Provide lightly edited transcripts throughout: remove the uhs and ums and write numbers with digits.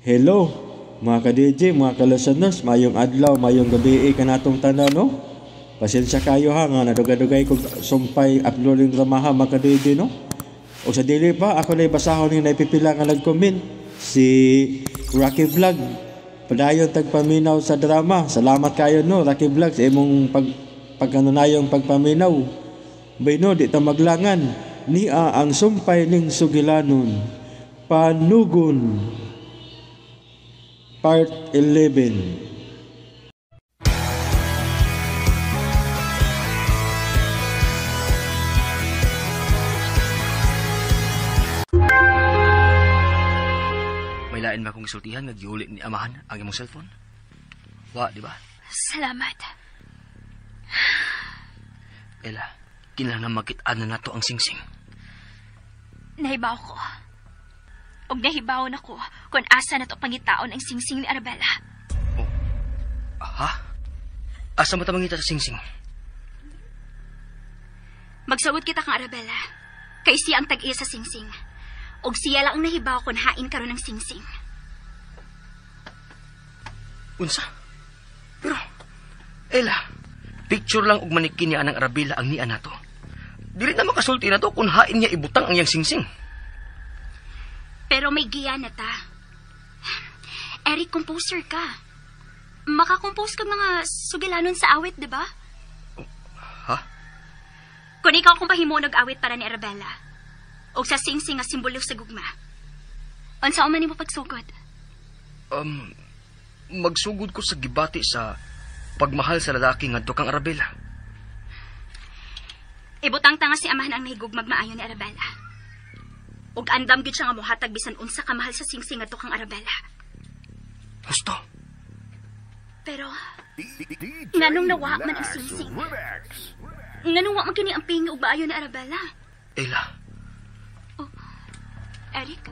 Hello, mga ka-DJ, mga ka-listeners, mayong adlaw, mayong gabi kanatong tanan, no? Pasensya kayo ha, nga nadugay-dugay kog sumpay uploading drama ha, mga ka-DJ, no? O sa dili pa, ako na basahon yung naipipila nga nag-comment, si Rocky Vlog. Padayon tagpaminaw sa drama. Salamat kayo, no, Rocky Vlog, sa imong pagkanunayong pagpaminaw. Bayno, di ta maglangan, niya ang sumpay ning sugilanon. Panugon. Part 11. May lain ba akong isultihan nga giuli ni amahan ang imong cellphone? Wa, di ba? Salamat. Ella, kinahanglan makit-an na nato ang singsing. Nahibaw ko. Og nahibaw na ko kung asa na to pangitaon ang singsing ni Arabella. Oh. Ha? Asa mo ta mangita sa singsing? Magsugot kita kang Arabella. Kay siya ang tag-iya sa singsing. Og siya lang ang nahibaw kung hain karon ang singsing. Unsa? Pero, Ella, picture lang og manikin niya anang Arabella ang niya nato. Dili na makasulti na to kung hain niya ibutang ang iyang singsing. Pero may giya na ta. Eric, composer ka. Makakompose ka mga sugilanon sa awit, di ba? Ha? Kung ikaw akong pahimo nag-awit para ni Arabella, o sa singsing nga simbolo sa gugma, unsa man nimo pagsugod? Magsugod ko sa gibati sa pagmahal sa lalaki ngadto kang Arabella. Ibutang tanga si amahan ang nahigugmag maayo ni Arabella. Og andam gyud siya nga mohatag bisan unsa ka mahal sa singsing ngadto kang Arabella. Husto. Pero nganong nawa man ang singsing? Nganong wa man kini ang pingi og maayo ni Arabella? Ella. Oh, Eric,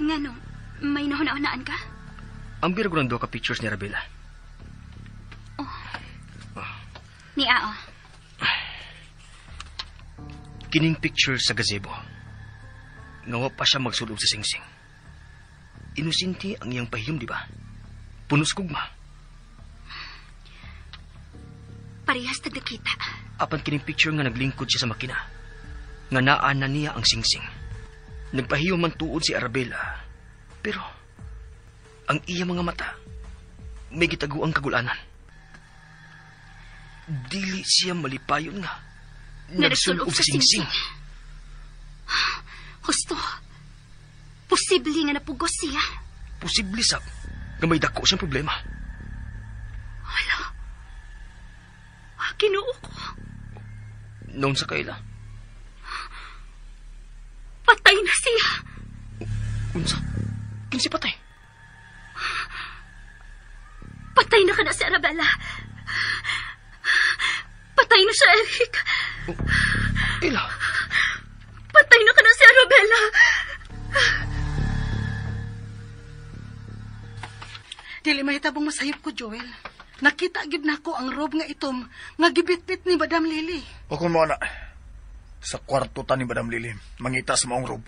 nganong may nahuna-hunaan ka? Ang bira ko ng duha ka pictures ni Arabella. Oh. Oh. Ni Ao. Kining picture sa gazebo. Ngawa pa siya magsulog sa singsing. Inusinti ang iyang pahiyom, di ba? Puno sa gugma. Parehas tag nakita. Apan kining picture nga naglingkod siya sa makina. Nga naa na niya ang singsing. Nagpahiyom man tuod si Arabella. Pero ang iya mga mata may gitaguang kagulanan. Dili siya malipayon nga nagsulog sa singsing. Husto. Posible nga napugos siya. Posible sab nga may dako siyang problema. Wala. Ginoo ko. Noon sa kaila. Patay na siya. Unsa? Kinsi patay? Patay na ka na si Arabella. Patay na siya, Eric. Oh, Ella. Patay na ka na si Arabella. Dili mahitabong masayop ko, Joel. Nakita gid nako ang robe nga itom nga gibitbit ni Madam Lily. O kung mo na, sa kwarto ta ni Madam Lily, mangita sa maong robe.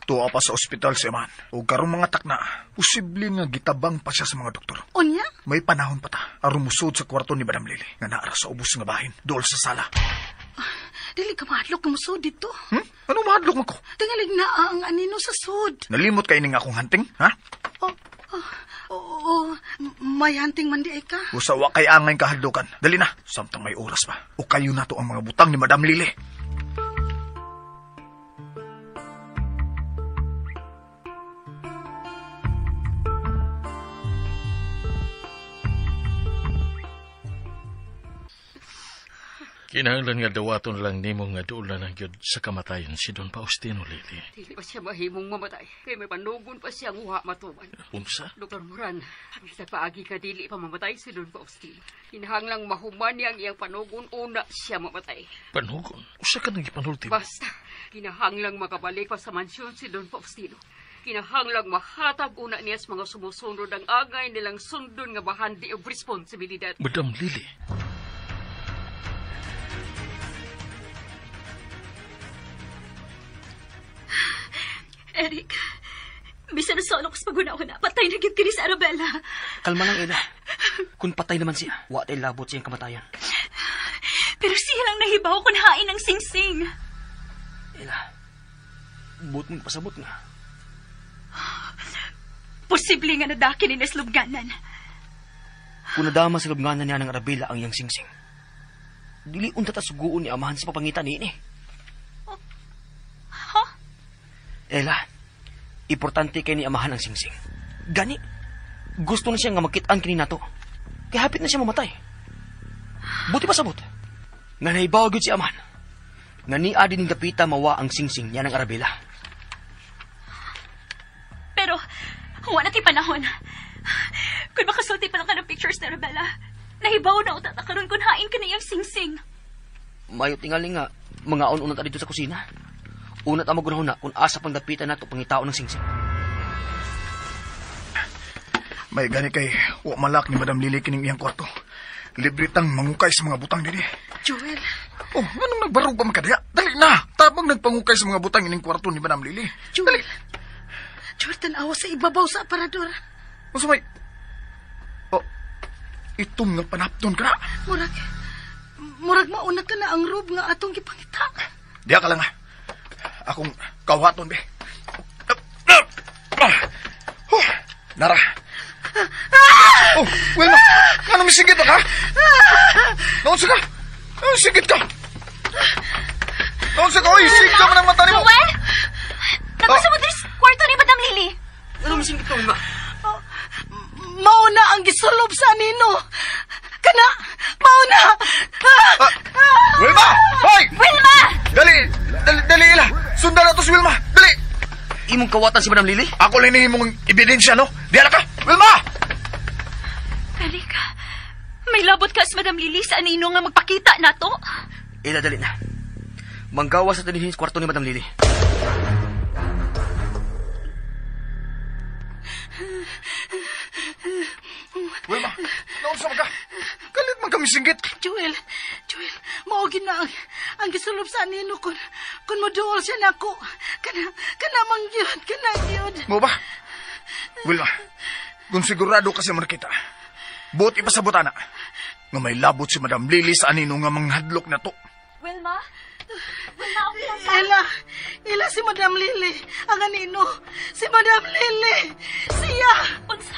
Tuwa pa sa ospital si Eman. O karong mga takna, posible nga gitabang pa siya sa mga doktor. Unya? May panahon pa ta, aron musod sa kwarto ni Madam Lily, nga naara sa ubos nga bahin, dool sa sala. Dili ka mahadlok nga musod dito. Hmm? Ano mahadlok man ko? Tingalig na ang anino sa sud. Nalimot kay ning akong hunting, ha? Oh, may hunting man di ay ka. Usa wa kay angay kahadlokan. Dali na, samtang may oras pa. O kayo na to ang mga butang ni Madam Lily. Kinahanglan nga dawaton lang nimo nga duol na gyud sa kamatayon si Don Faustino, Lily. Dili pa siya mahimong mamatay. Kay may panugon pa siya nguha matuman. Unsa? Dr. Moran, ang isa paagi ka dili pa mamatay si Don Faustino. Kinahanglang mahuman niya ang iyang panugon una siya mamatay. Panugon? Usa ka nang gipanulti? Basta, kinahanglang makabalik pa sa mansyon si Don Faustino. Kinahanglang mahatag una niya sa mga sumusunod ang angay nilang sundon nga bahandi og responsibilidad. Madam Lily. Eric, Bisan sa solo ko sa paghuna-huna, patay na gyud kini si Arabella. Kalma lang, Ella. Kung patay naman siya, wa tay labot siyang kamatayan. Pero siya lang nahibaw kung hain ang singsing. Ella, buot mong pasabot nga. Posible nga nadaki ni Neslubganan. Kung nadama sa lubnganan niya ng Arabella ang iyang singsing, dili unta ta suguon ni amahan sa papangita niini. Oh. Huh? Ella, importante kay ni amahan ang singsing. Gani, gusto na siya nga makit-an kini nato. Kaya hapit na siya mamatay. Buti pa sabot. Nga nahibaw gyud si amahan. Nga ni adi ning dapita mawa ang singsing niya ng Arabella. Pero, wala ti panahon. Kung makasulti pa lang ka ng pictures ni Arabella, nahibaw na utat na karon kung hain ka na iyang singsing. Mayo tingali nga, mga on-una ta dito sa kusina. Una ta magunahon na kung asa pang dapitan nato pangitao ng singsing. May gani kay wa malak ni Madam Lily kining iyang kwarto. Libre tang mangukay sa mga butang dinhi. Joel. Oh, nganong nagbarog pa man ka diha? Dali na. Tabang nagpangukay sa mga butang ining kwarto ni Madam Lily. Joel. Dali. Joel, tan-awa sa ibabaw sa aparador. Unsa may? Oh, itom nga panapton ka na. Murag mauna ka na ang robe nga atong gipangita. Diha ka lang ha. Akong kawaton be. Oh, nara. Oh, Wilma, anong misigit ka? Naunsa ka? Anong sigit ka? Naunsa ka? Oy, sigit ka man ang mata nimo. Joel! Nagpasa mo diri sa kwarto ni Madam Lily. Anong misigit ka, Wilma? Mauna ang gisulob sa anino. Kana, mauna. Wilma! Hoy! Wilma! Dali! Dali, dali ila. Sundan na to si Wilma. Dali! Imong kawatan si Madam Lily? Ako lang nihimong ebidensya, no? Diala ka! Wilma! Eric, may labot ka sa Madam Lily sa anino nga magpakita na to. Ila, dali na. Manggawa sa tanihin sa kwarto ni Madam Lily. Wilma, naunsa man ka? Kalit man kami singgit. Joel, maugin na ang gisulob sa anino kun moduol siya nako. Kana mangyud, kana gyud. Mo ba? Wilma, kung sigurado kasi mo nakita, buot ipasabot ana nga may labot si Madam Lily sa anino nga manghadlok na to. Wilma? Wilma, okay lang ka? Ela si Madam Lily, ang anino. Si Madam Lily, siya. Unsa?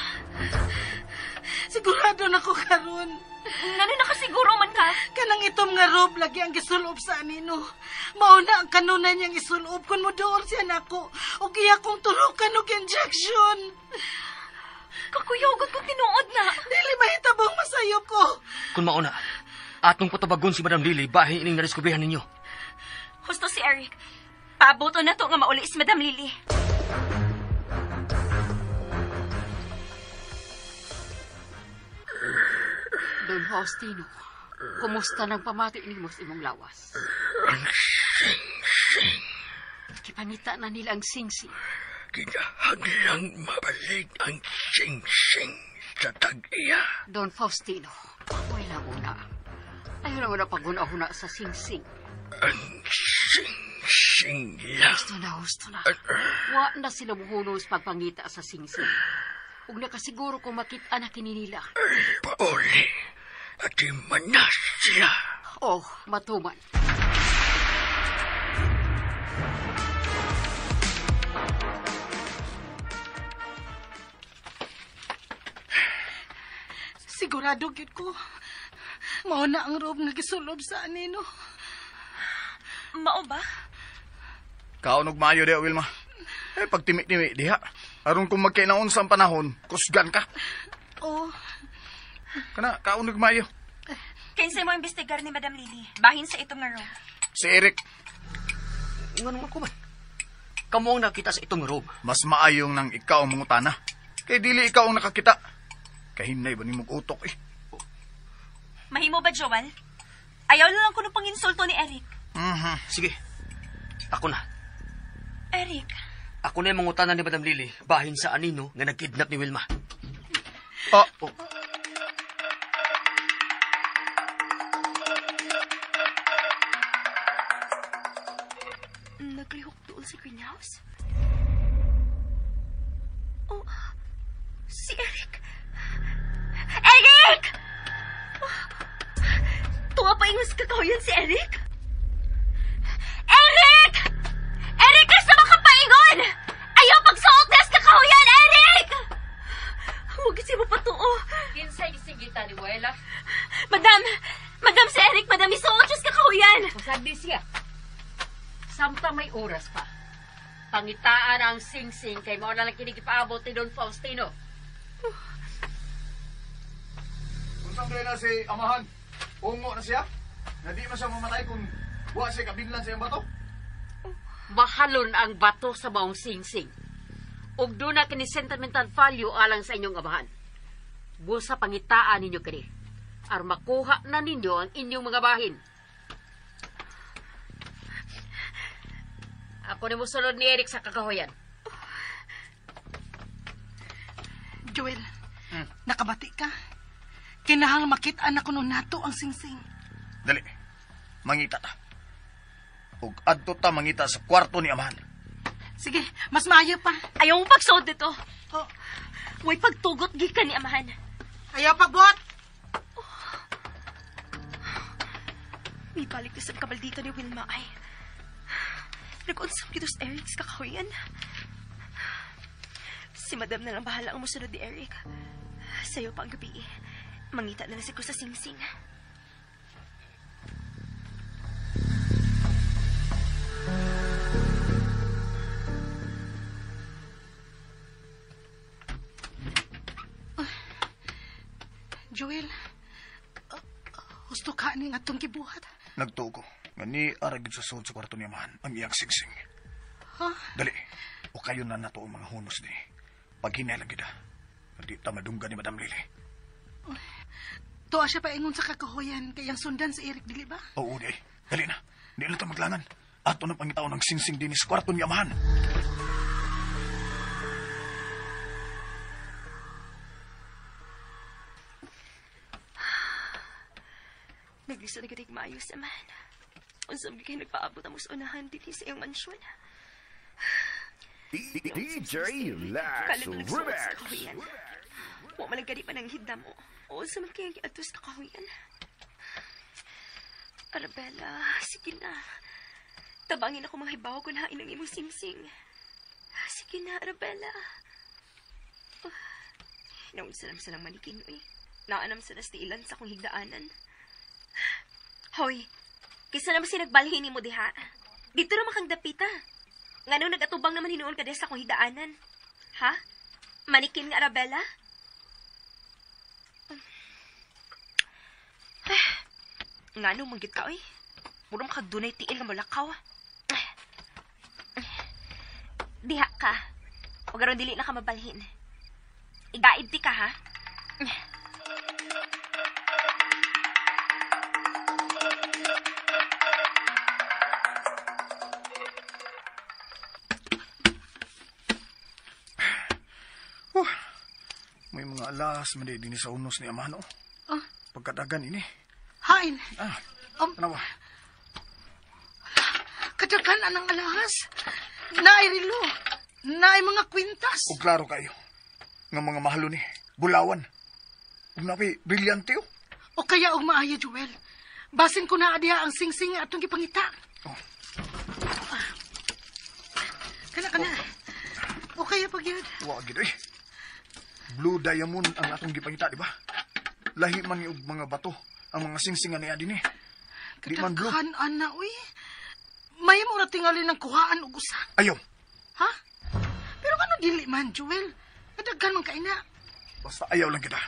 Sigurado na ko karon. Ngano nakasiguro man ka? Kanang itom nga robe lagi ang gisulob sa anino. Mauna ang kanunay niyang isulob kun moduol siya nako. Ug iya kong turukan og injection. Kakuyogot ko tinuod na. Dili mahitabong masayop ko. Kung mauna, atong patabagon si Madam Lily bahin ining nadiskubrihan ninyo. Husto si Eric. Paaboto na to nga mauli si Madam Lily. Don Faustino, kumusta nang pamati nimo sa imong lawas? Ang sing-sing. Kipangita na nila ang singsing. Kinahanglang mabalik ang sing-sing sa tag-iya. Don Faustino, ako'y lang una. Ayaw na una paghuna-huna sa singsing. Ang sing-sing lang. Husto na. Wa na sila muhuno sa pagpangita sa singsing. Ug nakasiguro kung makita na kini nila. Ay, pauli. At manas sila. Oh, matuman. Sigurado gyud ko. Mao na ang robe nga gisulob sa anino. Mao ba? Kaon og maayo diha, Wilma. Eh, pagtimi-timi diha. Aron kung magkainaon sa panahon, kusgan ka. Oh. Kana, kaon og maayo. Kinsay mo imbestigar ni Madam Lily. Bahin sa itong nga robe. Si Eric. Nganong ako man? Kamo ang nakita sa itong robe. Mas maayong nang ikaw ang mangutana. Kay dili ikaw ang nakakita. Kahinay ba ni mong utok eh. Mahimo ba, Joel? Ayaw na lang ko nung panginsulto ni Eric. Mm-hmm. Sige. Ako na. Eric. Ako na yung mangutana ni Madam Lily bahin sa anino nga nagkidnap ni Wilma. Oh. Oh. Naglihok doon sa greenhouse? Si Eric! Eric! Tuwa pa ingos kakahuyan si Eric? Eric! Eric, kasi makapaingon! Ayaw pagsuot na sa kakahuyan, Eric! Huwag kasi mo patuo. Kinsay gisigita ni Wela? Madam! Madam si Eric, madam, isuot siya sa kakahuyan! Pasagdi siya. Samtang may oras pa. Pangitaan ang sing-sing kay mao na lang kini gipaabot ni Don Faustino. Unsang na si Amahan? Ungo na siya? Na di man siya mamatay kung wa siya kabinlan sa iyang bato? Mahalon ang bato sa maong sing-sing. Ug doon na kini sentimental value alang sa inyong amahan. Busa pangitaan ninyo kini. Ar makuha na ninyo ang inyong mga bahin. Ako ni musulod ni Eric sa kakahuyan. Joel, nakabati ka? Kinahang makit-an ako nun nato ang singsing. Dali, mangita ta. Ug adto ta mangita sa kwarto ni Amahan. Sige, mas maayo pa. Ayaw mo pagsuot dito. Oh, Huwag pagtugot gikan ni Amahan. ayaw pagbuot! May balik to sa kabaldito ni Wilma ay. Nag-unsam dito sa Eric sa kakahuyan. Si Madam na lang bahala ang musunod ni Eric. Sayo pa ang gabi. Mangita na lang ko sa singsing. Joel, husto ka ning atong gibuhat. Nagtuo ko. Nga ni ara gyud sa sulod sa kwarto ni Amahan ang iyang singsing. Ha? Dali, o kayo na nato ang mga hunos ni. Paghinay lang gyud ah. Di ta madunggan ni Madam Lily. Tuwa siya paingon sa kakahuyan kay ang sundan si Eric, dili ba? Oo, di. Dali na. Di na ta maglangan. Ato na pangitaon ang singsing din sa kwarto ni Amahan. Nagliso na gatig maayos, Amahan. Unsam gyud kay nagpaabot ang unahan dinhi sa iyong mansyon. DJ Lax Kalit na nagsuot sa Remix. kakahuyan. Wa man lang gani pa ng hidda mo. O sa man kaya giadto sa kakahuyan. Arabella, sige na. Tabangin ako mga hibaw kung hain ang imong singsing. Sige na, Arabella. Oh, naunsa naman silang manikin, uy. Naanam sa nastiilan sa akong higdaanan. Hoy, kaysa naman sinagbalhin ni mo diha. Dito naman kang dapita. Ngano nagatubang naman hinuon ka diha sa akong higdaanan? Ha? Manikin nga, Arabella? Ngano manggit ka, oy? Muro makagdunay tiil nga mulakaw. Diha ka. O garon dili na ka mabalhin. Igaid ti ka, ha? May mga alas man din sa unos ni Amahan. Oh. Oh. Pagkadagan ini. Hain, Ah, tanawa. kadaghan anang alahas. Naay relo, naay mga kwintas. O klaro kayo. Nga mga mahalo ni. Bulawan. Ug napi, brilyante oh. O kaya og maayo, Joel. Basin ko na adiha ang singsing nga atong gipangita. Oh. Ah. Kana, kana. O kaya pag yun. Wa gid oy. Blue diamond ang atong gipangita, di ba? Lahi man ni og mga bato ang mga singsingan niya dinhi. Di man blue. Kadaghan, ana, uy. May mo na tingali ng kuhaan og usa. Ayaw. Ha? Pero ano dili man, Joel? Kadaghan man kaina. Basta ayaw lang kita.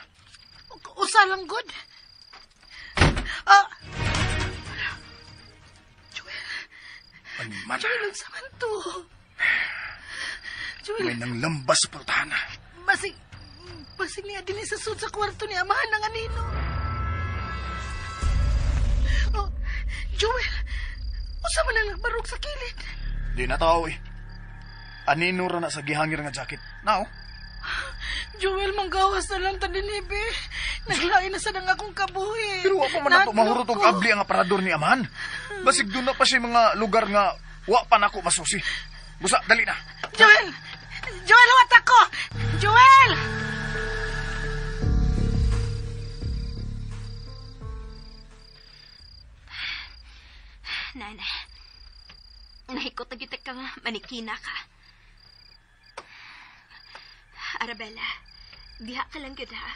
Usa lang good. Ah! Joel, Animal. Joel, unsa man to? Joel, May nang lambas sa pultahan. basig niya din sa sud sa kwarto ni amahan ng anino. Oh, Joel, usa man ang nagbarog sa kilid. Di na tao eh. Anino ra na sa gihangir nga jacket. Nao. Joel, manggawas na lang ta dinhi, be. Naglain na sa nang akong kabuhi. Pero wa pa man nato mahurot og abli ang aparador ni amahan. Basig doon na pa siya mga lugar nga wa pa nako masusi. Busa, dali na. Joel! Joel, huwat ako! Joel! Nagsikot na gyud ka nga manikina ka. Arabella, diha ka lang gyud ha.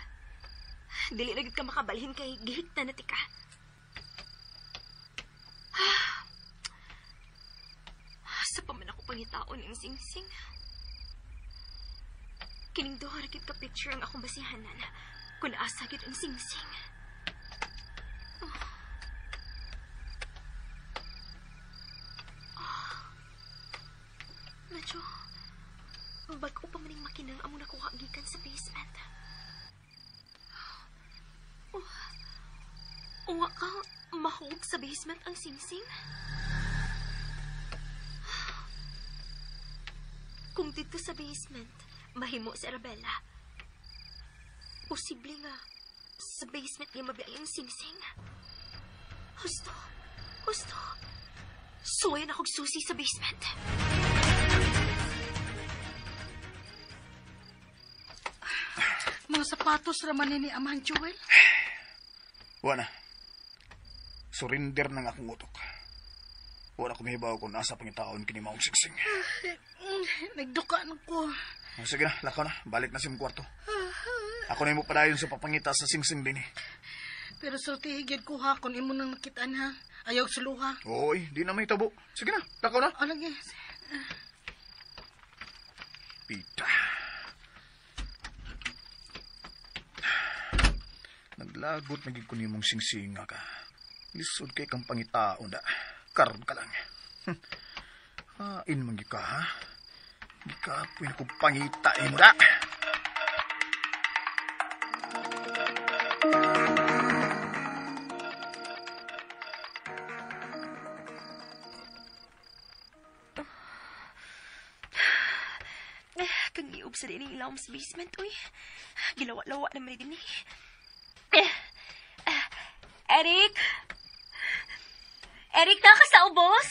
Dili na gyud ka makabalhin kay gihikta na ti ka. Sa pa man ako pangitaon ang singsing. Kining duha ra gyud ka picture ang akong basihanan kung asa gyud ang singsing. Oh. Oh. Medyo bag-o pa maning makinang among nakuha gikan sa basement. Oh. Uwa ka mahug sa basement ang singsing? Kung dito sa basement, mahimo si Arabella. Posible nga sa basement niya mabiyay ang singsing. Husto, husto. Suwayan akong susi sa basement. Mga sapatos raman ni Amahan Joel? Wala. Surrender na nga akong utok. Wala ko mahibaw kung nasa pangitaon kini maong singsing. Nagduka na ko. Sige na, lakaw na. Balik na sa imong kwarto. Ako na imo padayon sa papangita sa singsing din eh. Pero sultihigid ko ha, kung imo nang nakitaan ha. Ayaw suluha. Oy, di na may tabo. Sige na, lakaw na. O, lagi. Pita. Naglagot na gid ko nimong singsinga ka. Lisod kay kang pangitaon da. Karon ka lang. Hain man ka, ha? Gikapoy na kong pangita mo da. Kang iub sa din ilawom sa basement, uy. Gilawa-lawa naman din eh. Eric! Eric, naka sa ubos?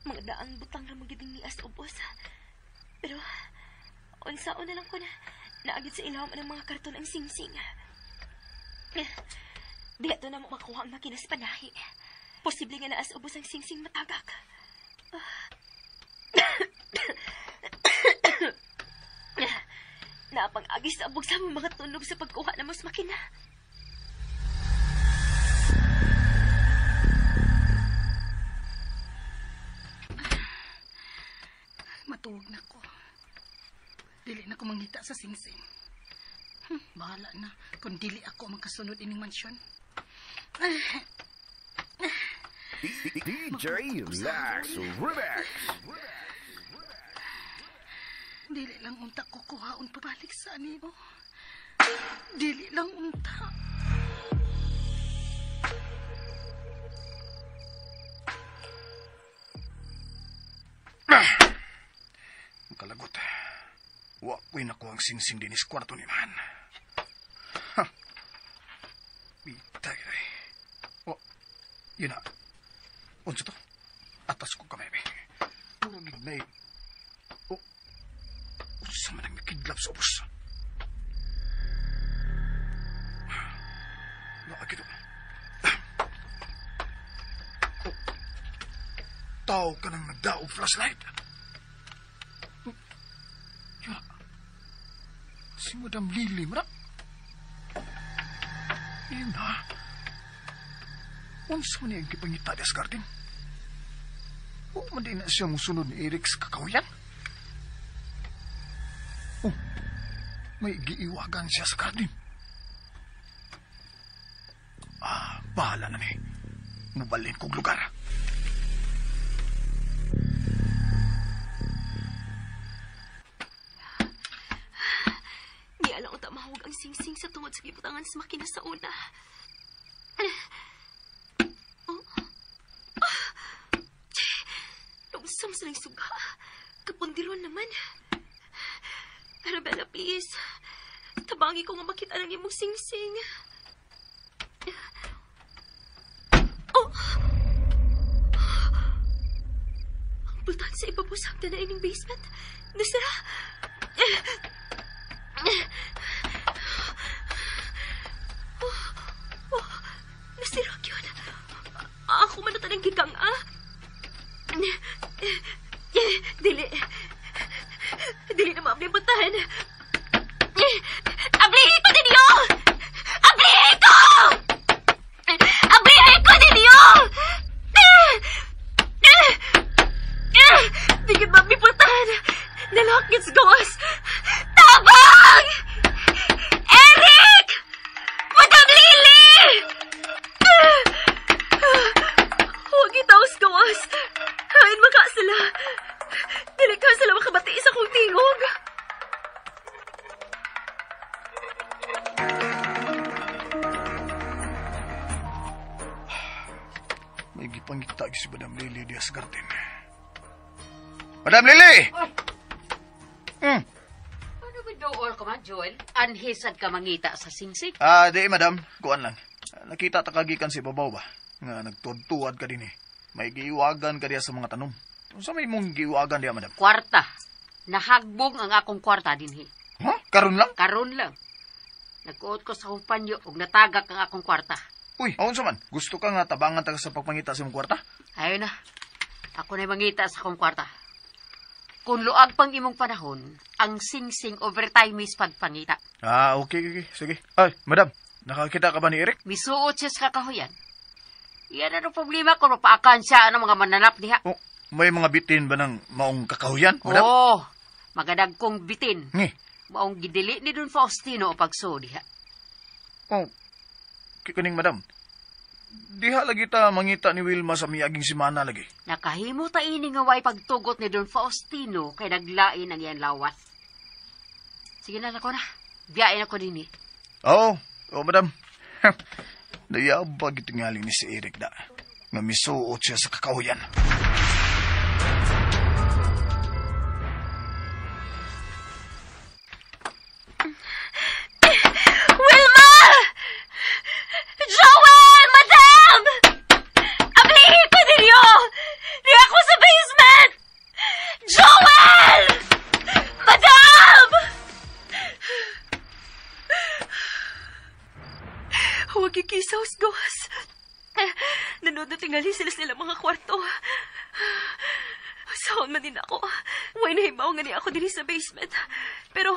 Mga daang butang ra magiging nias ubos. Pero, unsaon na lang ko na naagid sa ilawom ng mga karton ang singsing. Di ato na mo makuha ang makina sa panahi. Posible nga naas ubos ang singsing matagak. Napang-agis sa abog sa mga tunog sa pagkuha na mas makina. Matuwag na ko. Dili na ko mangita sa singsing. Bahala na kung dili ako makasunod ining mansyon. DJ Lax Remix. Dili lang unta ko kuhaon pabalik sa anino. Dili lang unta. Kalagot. Wa ko'y nakuha ang singsing dinis kwarto ni man. Ha. Bitay ay. O, yun na. Unsa to? Atas ko kamay. Puro gignay. O, unsa man ang nakidlap sa ubos? Naagi to. O, tao ka nang nagdaog flashlight. Si Madam Lily, mara. Yun na. Unsa man niya ang kipangita des garden? O man din na siya musunod ni Eric sa kakahuyan? Oh, may giiwagan siya sa garden. Ah, bahala na ni. Mubalin kong lugar. Mahawag ang singsing sa tungod sa gibutangan sa makina sa una. Oh. Ah. Lungsam sa lang suga. Kapundiron naman. Arabella, please. Tabangi ko nga makita ng imong singsing. Oh! Ang pultahan sa ibabaw sa hagdan na ining basement. Nasara! Oh, oh, nasira yun. Ako man ng gigangan. Dili na maabli ang pultahan. Ablihin ko ninyo! Ablihin ko! Ablihin ko ninyo! Di ka maabli pultahan. Nalakit sa gawas. Tabang! Eric! Madam Lily! Huwag itaos gawas. Hain maka sila. Dili ka sila makabati sa kong tingog. May gipangita si Madam Lily diya sa garden. Madam Lily! Ano ba dool ka man, Joel? Anhisad ka mangita sa singsing? Di, madam. Kuan lang. Nakita ta kagikan si babaw ba? Nga nagtuad-tuad ka din eh. May giiwagan ka diya sa mga tanom. Unsa may mong giiwagan diya, madam? Kwarta. Nahagbong ang akong kwarta dinhi. Huh? Karon lang? Karon lang. Nagkuot ko sa hupanyo ug natagak ang akong kwarta. Uy, aon sa man? Gusto ka nga tabangan ta sa pagpangita sa imong kwarta? Ayo na. Ako na'y mangita sa akong kwarta. Kung luag pang imong panahon, ang singsing overtime is pagpangita. Okay, okay. Sige. Ay, madam, nakakita ka ba ni Eric? Misuot siya sa kakahuyan. Iyan ang problema kung mapaakan siya ang mga mananap niya. Oh, may mga bitin ba ng maong kakahuyan, madam? Oo, magadag kong bitin. Ngi. Maong gidili ni Don Faustino o pagso diha. Oh, kikuning madam. Diha lagi ta mangita ni Wilma sa miyaging simana lagi. Nakahimo ta ini nga way pagtugot ni Don Faustino kay naglain ang iyang lawas. Sige na, ako na. Biyain ako din eh. Oo, oh, madam. Nayabag itingali ni si Eric da. Nga misuot siya sa kakahuyan. Wilma! Joel! Madam! Ablihin ko ninyo! Di ako sa basement! Joel! Madam! Huwag ikisaw sa gawas. Nanood na tingali sila sila mga kwarto. Saan man din ako. Way nahibaw nga ni ako din sa basement. Pero,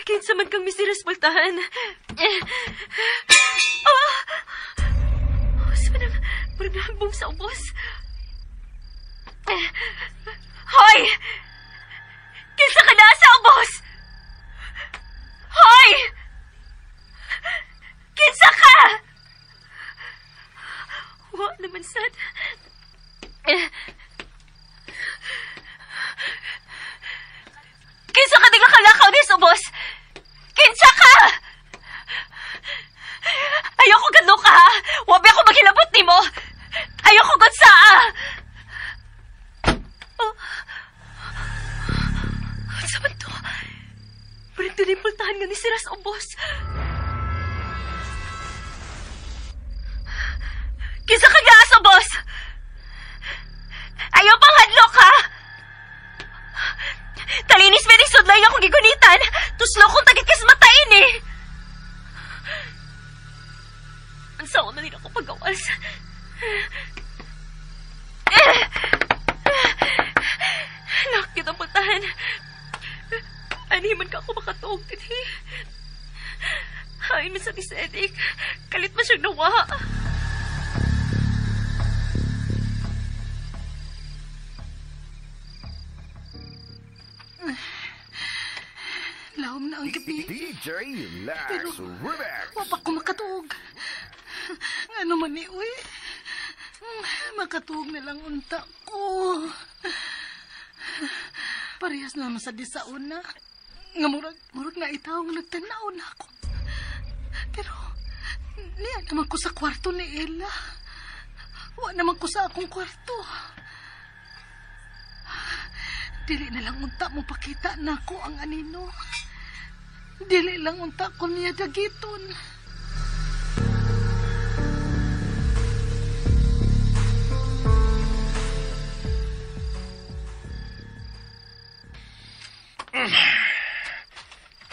kinsa man kang misiras pultahan. Ah! Saan ang parang nahagbong sa ubos? Hoy! Kinsa ka na sa ubos? Hoy! Kinsa ka? Wa naman sad. Kinsa ka naglakaw-lakaw ni subos? Kinsa ka? Ayoko gadlo ka, ha? Wabi ako maghilabot nimo. Ayoko gud saa. Oh. Sa man to? Parang tinipultahan nga ni Siras ubos. Kinsa ka nga sa boss? Ayaw pang hadlok, ha? Talinis may sudlay akong gigunitan. Tuslo kong tagit kas matain, eh. Ang sawa na din ako paggawas. Lakit ang puntahan. Ani man ka ako makatuog din, eh. Hain man sa ni Cedric. Kalit man siyang nawa. Lahom na ang gabi. DJ Lax Pero, Remix. wa pa ko makatuog. Ano man ni, uy? Makatuog na lang unta ko. Parehas na naman sa disaon na. Nga murag na itaw nga nagtanaw na ako. Pero, niya naman ko sa kwarto ni Ella. Wa naman ko sa akong kwarto. Dili na lang unta mo pakita na ko ang anino. Dili lang unta ko niya dagiton.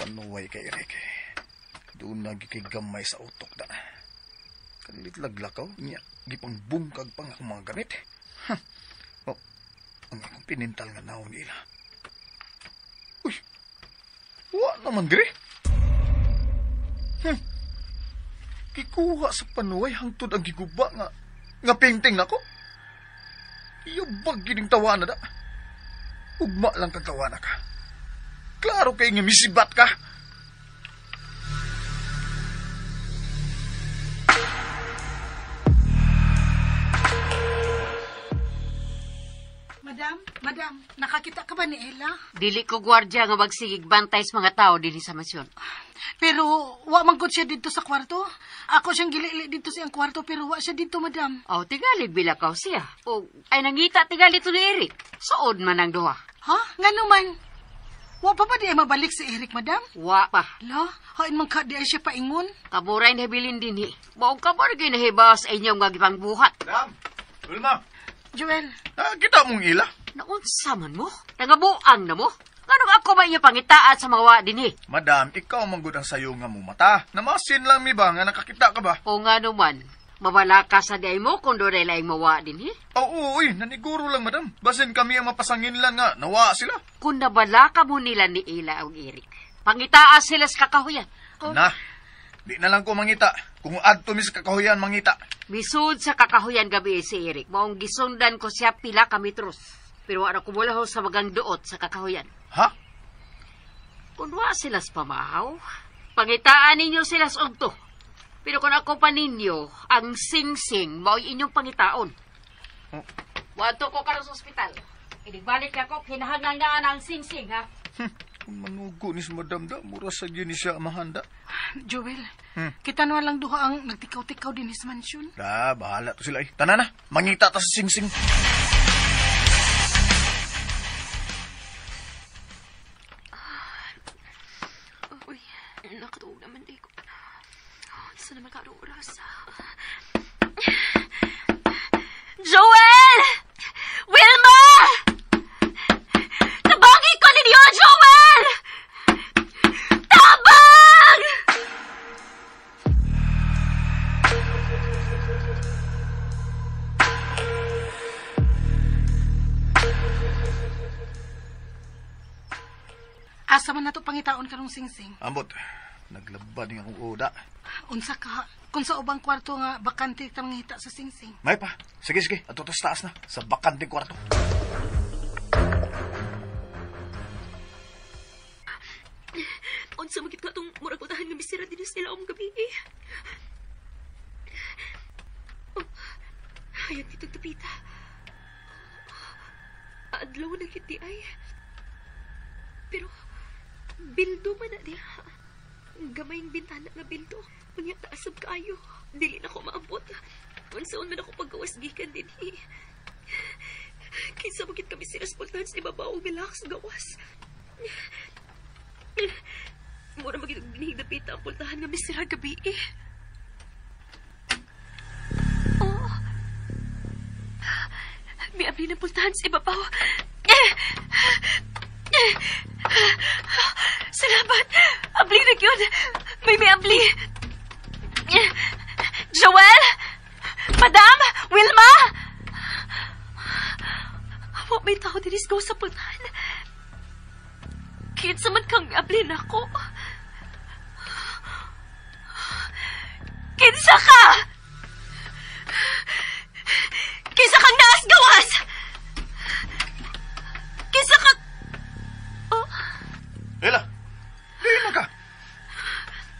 Panuway kay Eric. Doon nagikigamay sa utok da. Kalit laglakaw niya. Gipang bungkag pang akong mga gamit. Huh. Oh, ang akong pinintal nga naon nila. Uy, Wa naman dire. Gikuha sa panuay hangtod ang giguba nga painting nako. Iyabag gining tawa na da. Ugma lang kang tawa na ka. Klaro kay nga misibat ka. Madam, nakakita ka ba ni Ella? Dili ko gwardya nga magsigig bantay sa mga tao dinhi sa mansyon. Pero wa man gud siya dito sa kwarto. Ako siyang gilili dito sa iyang kwarto pero wa siya dito, madam. Oh, tingali bilakaw siya. O ay nangita tingali to ni Eric. Suod man ang duha. Ha? Ngano man? Wa pa ba di ay mabalik si Eric, madam? Wa pa. La, hain man ka di ay siya paingon. Kaburay nahabilin dinhi. Maong kabor gyud nahibas sa inyong nga gipangbuhat. Madam, Wilma. Joel. Kita mong ila. Naunsa man mo? Nangabuang na mo? Nganong ako ba inyo pangitaat sa mga wa dinhi? Madam, ikaw man gud ang sayo nga mumata. Namasin lang mi ba nga nakakita ka ba? O nga naman, mabala ka sa day mo kung doon ay laing mawa dinhi. Oo, uy, naniguro lang madam. Basin kami ang mapasangin lang nga, nawa sila. Kung nabala ka mo nila ni Ila o Eric, pangitaa sila sa kakahuyan. Kung... Na, di na lang ko mangita. Kung adto mi sa kakahuyan, mangita. Misud sa kakahuyan gabi si Eric. Maong gisundan ko siya pila ka metros. Pero wala kumulaho sa magang duot sa kakahuyan. Ha? Kung wa sila sa pamahaw, pangitaan ninyo sila sa ugto. Pero kung ako pa ninyo, ang sing-sing mao'y inyong pangitaon. Oh. Wadto ko karon sa ospital. Inigbalik ako, kinahanglan na ang sing-sing, ha? Kung manugo ni si madam da, mura sa yun ni siya mahanda. Joel, kita na lang duha ang nagtikaw-tikaw din sa mansyon. Da, bahala to sila eh. Tana na, mangita ta sa sing-sing. Uy, nakatuog naman di ko. Saan naman ka oras? Joel! Wilma! Tabangi ko ninyo, Joel! Tabang! Asa man nato pangitaon karong singsing? Ambot, naglaba din akong uda. Unsa ka? Kung sa ubang kwarto nga bakante ta mangita sa singsing. May pa. Sige, sige. Ato ta sa taas na. Sa bakante kwarto. Unsa magit ka tong murag utahan nga misira dinhi sila om gabi eh. Oh, hayag dito tapita. Adlaw na gid di ay. Pero bildo man na diha. Gamayng bintana nga bildo. Unya taasab kaayo. Dili na ko maabot. Unsaon man ako paggawas gikan dinhi. Kinsa magit kami sila sa pultahan sa ibabaw relax gawas. Mura magit og binhig dapita ang pultahan nga misira gabi eh. Oh. Miabli ng pultahan sa ibabaw. Salamat! Abli na yun! May abli! Joel! Madam! Wilma! Wa may tao dinis go sa pultahan. Kinsa man kang abli na ko. Kinsa ka! Kinsa kang naas gawas! Kinsa ka... Oh. Ella, di man ka.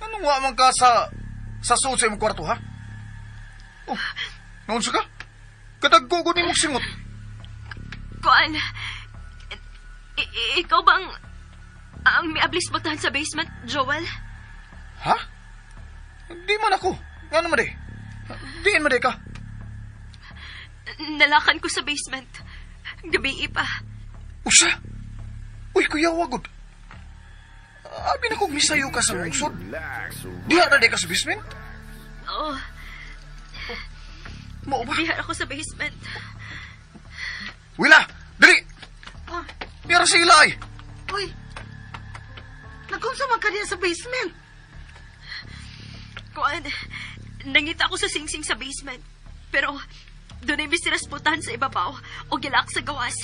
Anong wa man ka sa suod sa imong kwarto, ha? Oh, naunsa ka? Kadagko ko ni mong singot. Kuan, ikaw ba ang miablis pultahan sa basement, Joel? Ha? Di man ako. Nga naman di? Diin man di ka. Nalakan ko sa basement. Gabi pa. Usa? Uy, kuya, wagod. Abi na kong misayo ka sa lungsod. Diha na di ka sa basement? Oo. Mao ba? Diha ako sa basement. Wila! Dali! Ah. Mira si Ila ay! Uy! Nagkunsa man ka diha sa basement? Kuan, nangita ako sa singsing sa basement. Pero, doon ay mistiras pultahan sa ibabaw o gilak sa gawas.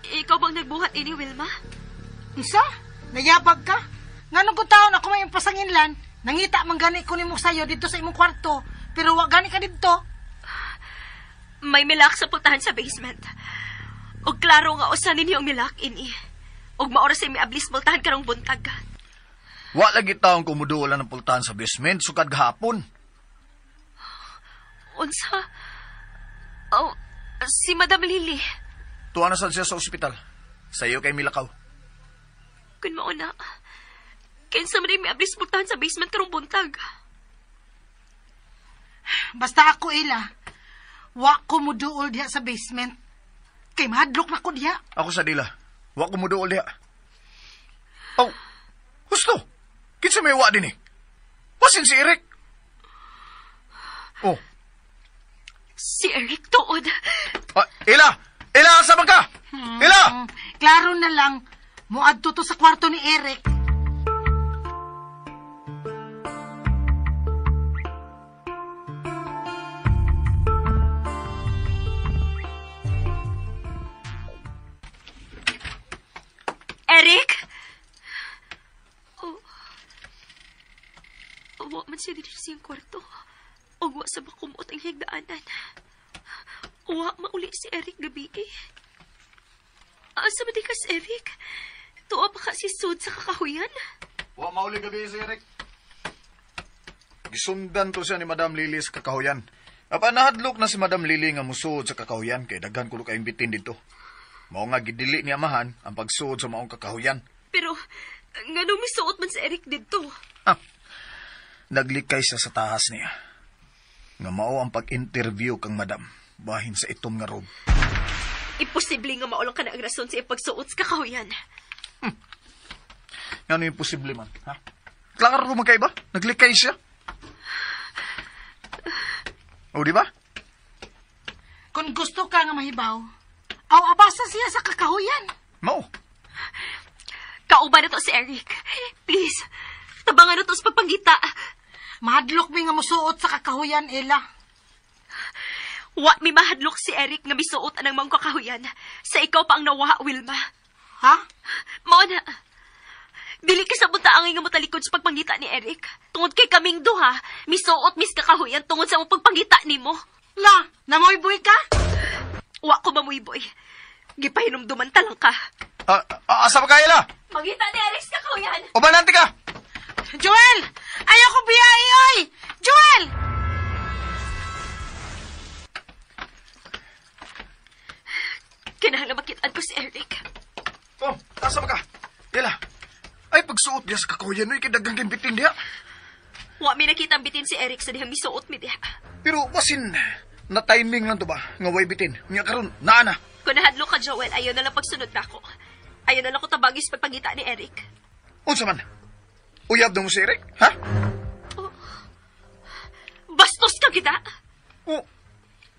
Ikaw bang nagbuhat ini, Wilma? Unsa? Nayabag ka? Nganong kung taon ako may impasanginlan, nangita man gani ko nimo sayo dito sa imong kwarto, pero wa gani ka dito. May milak sa pultahan sa basement. Og klaro nga usa ninyo ang milak ini. Og maoras ay miablis pultahan karong buntag. Wa lagi taong kumuduolan ng pultahan sa basement sukad gahapon. Unsa? Oh, si Madam Lily. Tuwa na sad siya sa ospital. Sa iyo kay milakaw. Kun mauna. Kinsa man ay miablis pultahan sa basement karong buntag. Basta ako, Ella. Wa ko muduol diha sa basement. Kay mahadlok na ko diha. Ako sa dila. Wa ko muduol diha. Oh, husto. Kinsa may wa din eh? Basin si Eric. Oh. Si Eric tuod. Ah, Ella! Ella, asa man ka? Ella! Klaro na lang, muadto to sa kwarto ni Eric. Eric? Oh. Wa man siya dito sa iyang kwarto. O wa sa bakumuot ang higdaanan. Wa mauli si Eric gabi eh. Asa ba di ka si Eric? Tuwa pa ka si Sud sa kakahuyan? Wa mauli gabi si Eric. Gisundan to siya ni Madam Lily sa kakahuyan. Apa nahadlok na si Madam Lily nga musuod sa kakahuyan kay daghan kulo kayong bitin dito. Mao nga gidili ni amahan ang pagsuod sa maong kakahuyan. Pero nganong misuot man si Eric didto? Ah, naglikay siya sa tahas niya. Nga mao ang pag-interview kang madam bahin sa itom nga robe. Imposible nga maulong ka na ang rason sa ipagsuot sa kakahuyan. Ngano imposible man, ha? Klaro man kay ba? Naglikay siya. O, di ba? Kung gusto ka nga mahibaw, aw abasa siya sa kakahuyan. Mao. Kauban na to si Eric. Please, tabangan na to sa pagpangita. Mahadlok mi nga musuot sa kakahuyan, Ella. Wa mi mahadlok si Eric nga misuot anang maong kakahuyan. Sa ikaw pa ang nawa, Wilma. Ha? Mao na. Dili ka sa buntaangay nga motalikod sa pagpangita ni Eric. Tungod kay kaming duha, misuot mis kakahuyan tungod sa mong pagpangita nimo. La, namuyboy ka? Wa ko mamuyboy. Gipahinumduman ta lang ka. Asa ba ka, Ella? Mangita ni Eric sa kakahuyan. Ubanante ka! Joel! Ayaw ko biyai, oy! Joel! Kinahanglan makitaan ko si Eric. Oh, asa ba ka? Ella, ay pagsuot niya sa kakahuyan, oy, kay daghang bitin diha. Wa mi nakita ang bitin si Eric sa dihang misuot mi diha. Pero basin, na timing lang to ba? Nga way bitin. Nga karon, naa na. Kung nahadlok ka, Joel, ayaw na lang pagsunod na ako. Ayaw na lang ko tabagis pagpangita ni Eric. Unsa man? Uyab na mo si Eric, ha? Oh. Bastos ka kita! Oh.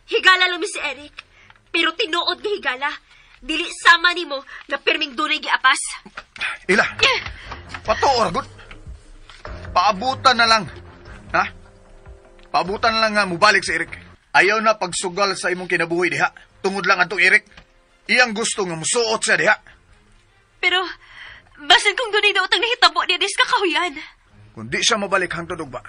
Higala lang mi si Eric. Pero tinuod nga higala. Dili sama nimo na pirming dunay giapas. Ila, patuor, good. Paabutan na lang. Ha? Paabutan na lang nga mubalik si Eric. Ayaw na pagsugal sa imong kinabuhi diha. Tungod lang atong Eric. Iyang gusto nga musuot siya diha. Pero, basin kung dunay daw ang nahitabo niya dis kakahuyan. Kung di siya mabalik hangtod ugma,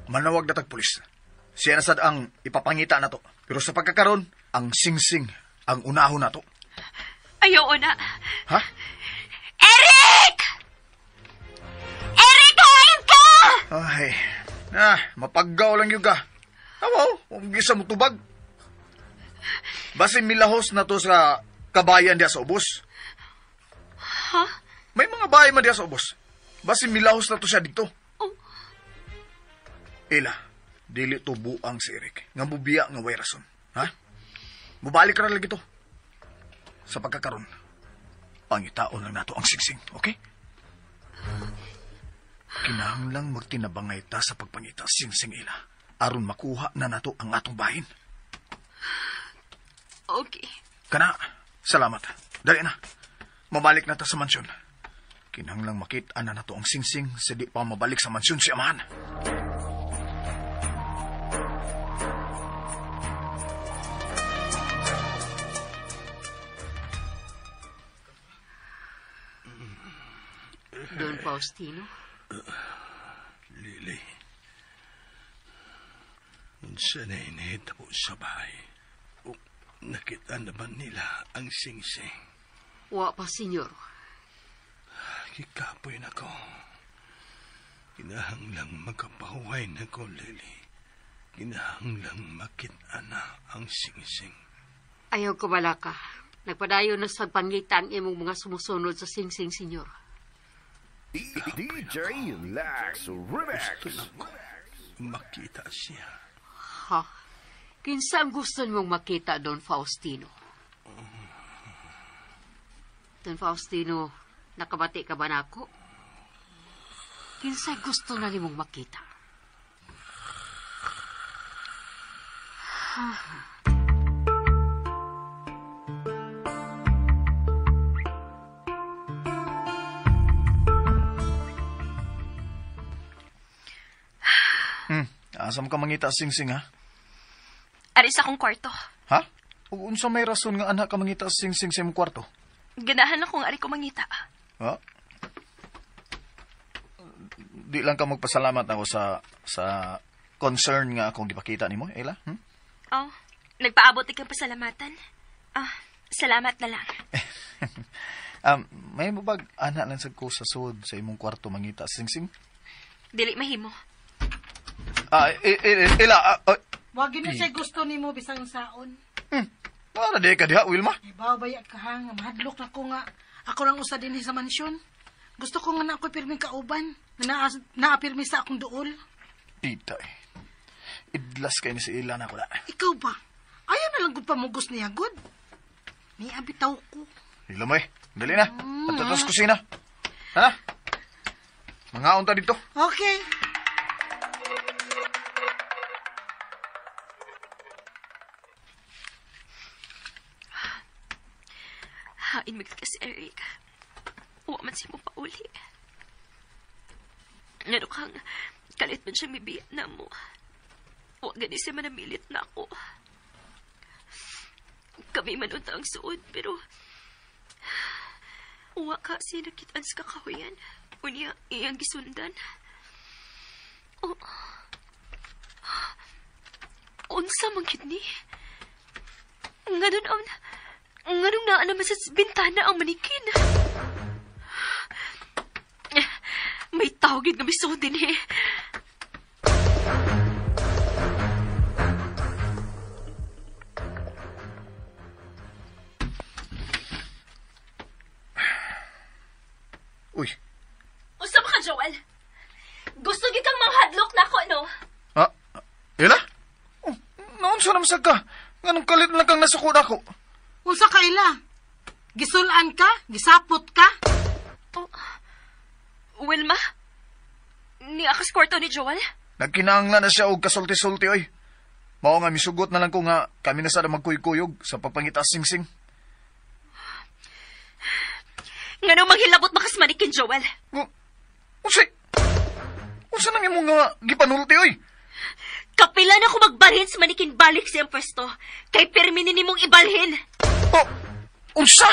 manawag na tag pulis. Siya na sad ang ipapangita na to. Pero sa pagkakaron, ang singsing ang unahon na to. Ayaw na. Ha? Eric! Eric, kain ka! Ay, mapaggaw lang yun ka. Awaw, huwag gisa mo tubag. Basin milahos na to sa kabayan diya sa ubos. Ha? May mga bahay man diya sa ubos. Basin milahos na to siya dito. Oh. Ela, dili to buang si Eric. Nga bubiya nga way rason. Ha? Mubalik ra lagi to. Sa pagkakaron, pangitaon lang nato ang singsing, okay? Kinahanglang magtinabangay ta sa pagpangita singsing, Ela. Aron makuha na nato ang atong bahin. Okay. Kana, salamat. Dali na. Mabalik na ta sa mansyon. Kinahanglang makita na nato ang singsing sa di pa mabalik sa mansyon si amahan. Don Faustino? Lily. Unsa na inahitabo sa bahay? O, nakita na ba nila ang singsing? Wa pa, senyor. Kikapoy na ko. Kinahanglang makapahuway na ko, Lily. Kinahanglang makita na ang singsing. Ayaw ko balaka. Nagpadayon na sa pangita ang imong mga sumusunod sa singsing, senyor. DJ Lex Remix. Gusto na ko makita siya. Ha? Kinsa ang gusto mong makita, Don Faustino? Don Faustino, nakabati ka ba nako? Kinsa gusto na nimong makita? Asa mo ka mangita singsing, ha? Ari sa akong kwarto. Ha? Ug unsa may rason nga anak ka mangita singsing sa imong kwarto? Ganahan akong ari ko mangita. Ha? Di lang ka magpasalamat ako sa concern nga akong gipakita nimo, Ella. Oh, nagpaabot ikang pasalamatan. Ah, salamat na lang. May mabag anak lang sad ko sa sud sa imong kwarto mangita singsing? Dili mahimo. Ella, Wag yun siya gusto nimo bisan saon. Para di ka diha, Wilma. Ibaw baya ka ha, nga mahadlok na ko nga. Ako lang usa dinhi sa mansyon. Gusto ko nga na ako'y pirming kauban. Na naapirmi sa akong duol. Tita eh. Idlas kay ni si Ella na ko na. Ikaw ba? Ayaw na lang gud pamugos niya, good. Ni abitaw ko. Ila mo eh. Dali na. At sa kusina. Ha? Mangaon ta dito. Okay. Hain magit ka si Eric. Wa man siya mo pauli. Ngano kang kalit man siya mibiya na mo. Wa gani siya manamilit na ako. Kami man unta ang suod, pero wa ka siya nakitaan sa kakahuyan. Unya, iyang gisundan. Oh. Unsa man gid ni? Nganon ang nganong naa naman sa bintana ang manikin. May tawagid nga misuod din eh. Uy. Unsa ba ka, Joel? Gusto gid kang manghadlok nako, no? Ah, Ella? Oh, naunsa naman sad ka? Nganong kalit lang kang nasukod ako? Unsa ka, Ella? Gisulan ka? Gisapot ka? Oh, Wilma? Ni akas kwarto ni Joel? Nagkinahanglan na siya og kasulti-sulti, oy. Mao nga misugot na lang ko nga kami na sada magkuy-kuyog sa pagpangita singsing. Nganong manghilabot makas manikin, Joel? Unsa? Unsa nang imong nga gipanulti, oy? Kapila na ko magbalhin sa manikin balik sa iyang pwesto. Kay pirmi ni nimong ibalhin. Oh, unsa?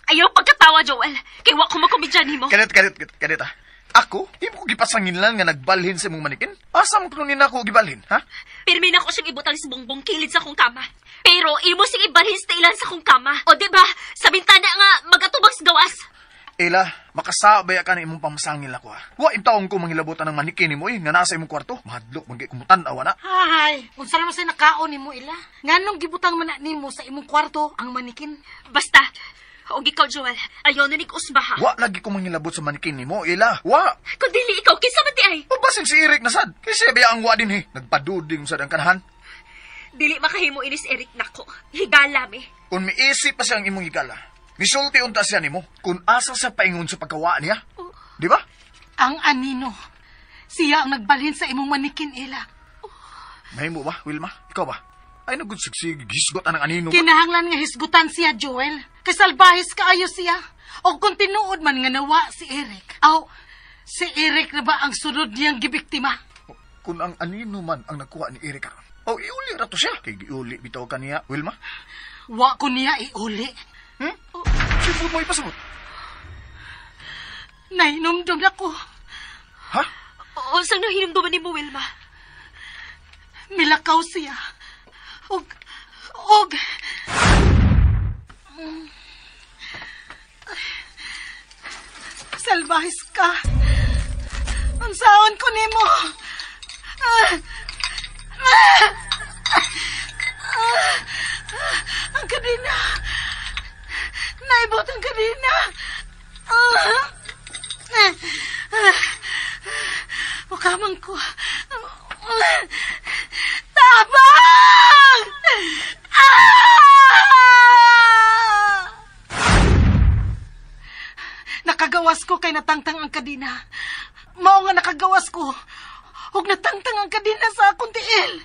Ayaw pagkatawa, Joel. Kay wa ko magkomedya nimo. Kadet, ah. Ako? Imo ko gipasangin lang nga nagbalhin sa imong manikin? Asa mo kuno nina ako gibalhin, ha? Pirmi na ko siyang ibutang sa bongbong kilid sa akong kama. Pero imo siyang ibalhin sa ilan sa akong kama. O di ba? Sa bintana nga magatubang sa gawas. Ella, makasabay ka na imong pamasangil ako, ha. Wa intawon ko mangilabutan ng manikin nimo, eh, nga nasa imong kwarto. Mahadlok man kay kumutan-awa na. Hay, unsa naman sa nakaon nimo, Ella? Nganong gibutang man na nimo sa imong kwarto ang manikin? Basta, og ikaw, Joel, ayaw na ni usba, ha? Wa lagi ko mangilabot sa manikin nimo, Ella. Wa. Kung dili ikaw, kinsa man di ay? O basin si Eric na sad. Kasi biya ang wa din, eh. Nagpaduding sad ang kanahan. Dili makahimo inis Eric nako. Higala mi. Kung miisip pa siya ang imong higala, misulti unta siya nimo kung asa sa paingon sa pagkawa niya. Oh. Di ba? Ang anino. Siya ang nagbalhin sa imong manikin, Ella. Oh. Mahimo ba, Wilma? Ikaw ba? Ay, nagudsigsig, hisgot ang anino ba? Kinahanglan nga hisgutan siya, Joel. Kay salbahis kaayo siya. O kung tinuod man nga nawa si Eric. Aw, si Eric na ba ang sunod niyang gibiktima? Kung ang anino man ang nakuha ni Eric karon. O, iuli ra to siya. Kay giuli bitaw ka niya, Wilma. Wa ko niya iuli. Sipod mo ipasabot. Nahinumdum na ko. Ha? Unsang nahinumduman nimo, Wilma? Milakaw siya. Og Salbahis ka. Unsaon ko nimo? Ang kadena. Naibot ang kadena. Mukamang ko. Tabang! Nakagawas ko kay natangtang ang kadena. Mao nga nakagawas ko. Ug natangtang ang kadena sa akong tiil.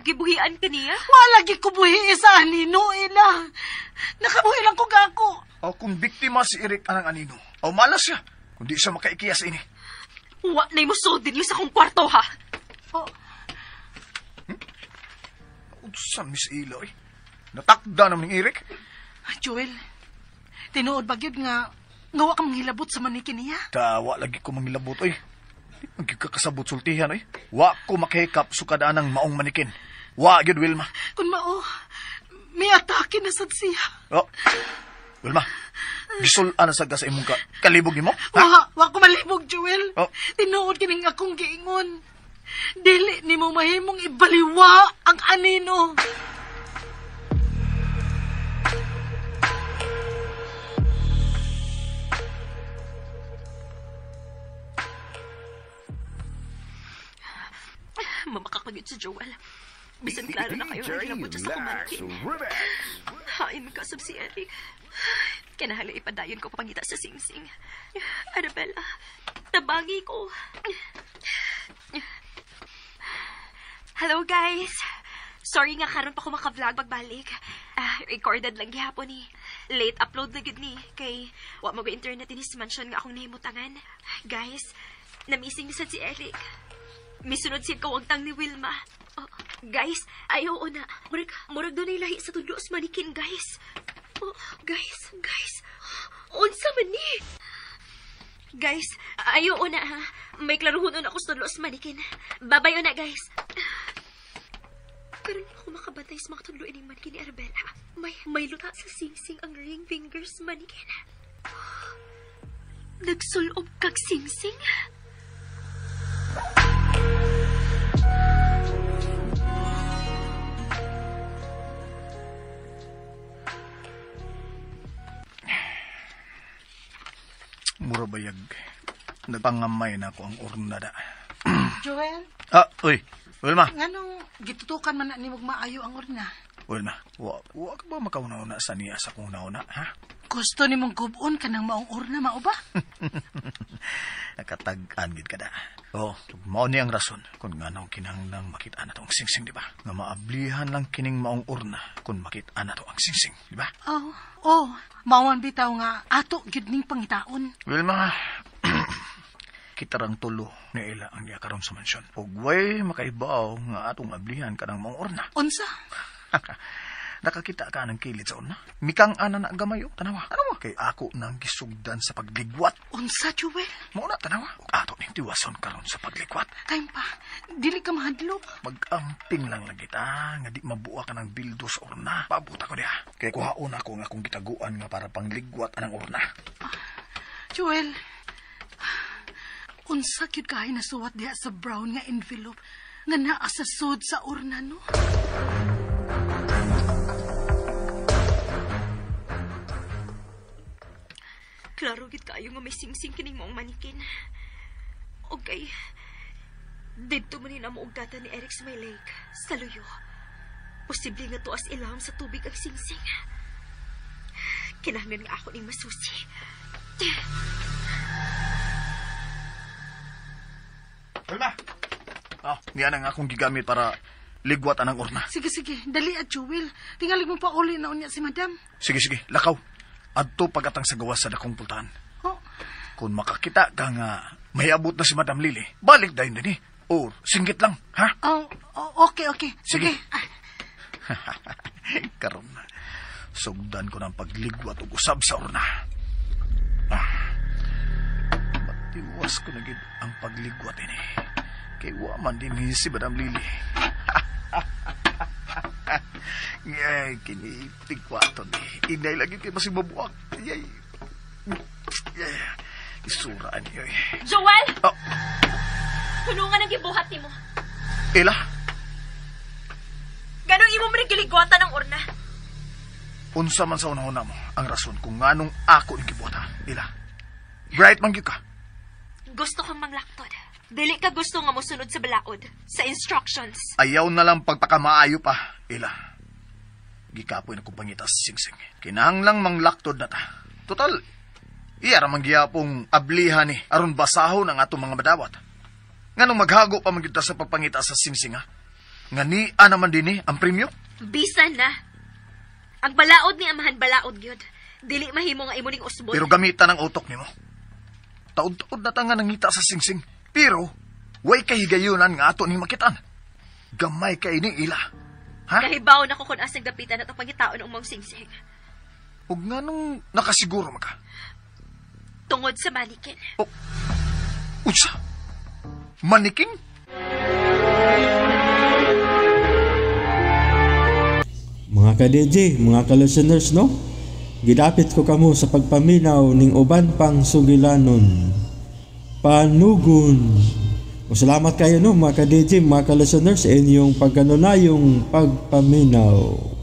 Gibuhian ka niya? Wala gi ko buhi sa anino, ila. Nakabuhi lang ko gako. O kung biktima si Eric anang anino, o malas siya, kung di siya makaikiya sa ini. Wa na mo sod din sa akong kwarto, ha? Oh. Unsa Miss Ila, eh? Natakda naman ni Eric. Joel, tinuod ba gyud nga wa ka manghilabot sa manikin niya? Tawa lagi ko manghilabot, oy. Ang kakasabot sultihan, oy. Wa ko makahikap sukadaan ng maong manikin. Wa gyud, Wilma. Kung mao, may atake na sad siya. Oh, Wilma, gisul-an na sa imong kalibog nimo? Ha? Wa ko malibog, Joel. Oh. Tinuod kining akong giingon. Dili nimo mahimong ibaliwa ang anino. Mamakakagit si Joel. Bisan klaro na kayo na hilabot siya sa kumangkin. Hain magkasab si Eric. Kinahala ipadayon ko papangita sa singsing. Arabella, tabangi ko. Hello guys. Sorry nga karon pa ko maka-vlog pagbalik. Recorded lang gihapon ni. Late upload na gud ni kay wa mo internet inis mansion nga akong nahimutangan. Guys, namising ni sad si Eric. Misunod siya kawagtang ni Wilma. Oh, guys, ayaw na. Murag doon ay lahi sa tudlo sa manikin, guys. Oh, guys. Unsa man ni? Guys, ayaw na ha. May klaruhon na ako sa tudlo sa manikin. Babay na, guys. Karon ako makabantay sa mga tudlo ining manikin ni Arabella. May luta sa singsing ang ring fingers manikin. Nagsulob kag singsing? Mura bayag. Nagpangamay na ako ang ornada. Joel? Uy. Wilma. Nganong gitutukan man na ni maayo ang orna? Wilma, wa ka ba makauna-una sa niya sa kong nauna, ha? Gusto ni mong gubon ka ng maong orna, mao ba? Nakatag-an gid ka da. Oh, mao ni ang rason kung nganong kinahanglang makita na to ang singsing, di ba? Nga maablihan lang kining maong urna kung makita na to ang singsing, di ba? Oh, mao man bitaw nga ato gyud ning pangitaon. Wilma, kita rang tulo ni Ella ang niya karon sa mansyon. Ug way makaibaw nga atong ablihan kanang maong urna. Unsa? Nakakita ka ng kilid sa urna. Mikang ana na gamay, oh. Tanawa. Ano mo? Kay ako nang gisugdan sa pagligwat. Unsa, Joel? Mao na, tanawa. Ug ato ning tiwason karon sa pagligwat. Time pa. Dili ka mahadlok. Mag-amping lang lang kita nga di mabuwa ka ng bildo sa urna. Pabuta ko diha. Kay kuhaon ako nga akong gitaguan nga para pangligwat anang urna. Joel, unsa gyud kahay nasuwat diha sa brown nga envelope nga naa sa sud sa urna, no? Klaro gid kaayo nga may singsing kining maong manikin. Okay. Didto man ni namo og gata ni Eric sa may lake, sa luyo. Posible nga tuas ilawom sa tubig ang singsing. Kinahanglan nga ako ning masusi. Wilma! Oh, niya na nga akong gigamit para ligwat anang urna. Sige. Dali at Joel. Tingalig mo pa uli na unya si madam. Sige. Lakaw. Adto pagatang sa gawas sa dakong pultahan. Oh. Kung makakita ka nga may abot na si Madam Lily, balik dayon din eh. Or singgit lang, ha? Oh, okay. Sige. Karon, sugdan ko ng pagligwat og usab sa urna. Tiwas ko na gid ang pagligwat ini. Kay wa man din ni si Madam Lily. Ngay, kini tigwaton ni. Inay lagi kay basig mabuak. Yay. Yay. Isuraan niyo eh. Joel! Oh. Kunungan ang gibuhat nimo. Ela, Ganong imo man giligwatan ang urna. Unsa man sa unahuna mo ang rason kung nganong ako ning gibuhat ha? Ela. Bright man gyud ka. Gusto kang manglaktod. Dili ka gusto nga mosunod sa balaod, sa instructions. Ayaw na lang pagpakamaayo pa, Ela. Gikapoy na kong pangita sa singsing. Kinahanglang manglaktod na ta. Total, iya ra man gihapong ablihan ni aron basahon ang atong mga madawat. Nganong maghago pa man gyud ta sa pagpangita sa singsing ha? Nga nia naman dinhi ang premyo? Bisan na. Ang balaod ni Amahan balaod gyud. Dili mahimo nga imo ning usbon. Pero gamitan ang utok nimo. Taod-taod na ta nga nangita sa singsing. Pero, way kahigayunan nga ato ning makitaan. Gamay kay ni Ila. Ha? Kahibaw na ko kung asang dapitan at ang pangitaon ang mong singsing. Ug nganong nakasiguro man ka? Tungod sa manikin. Unsa? Manikin? Mga ka-DJ, mga ka-listeners, no? Gidapit ko kamo sa pagpaminaw ning uban pang sugilanon. Panugon. O salamat kayo no mga ka-DJ, mga ka-listeners sa inyong pagkanunayong pagpaminaw.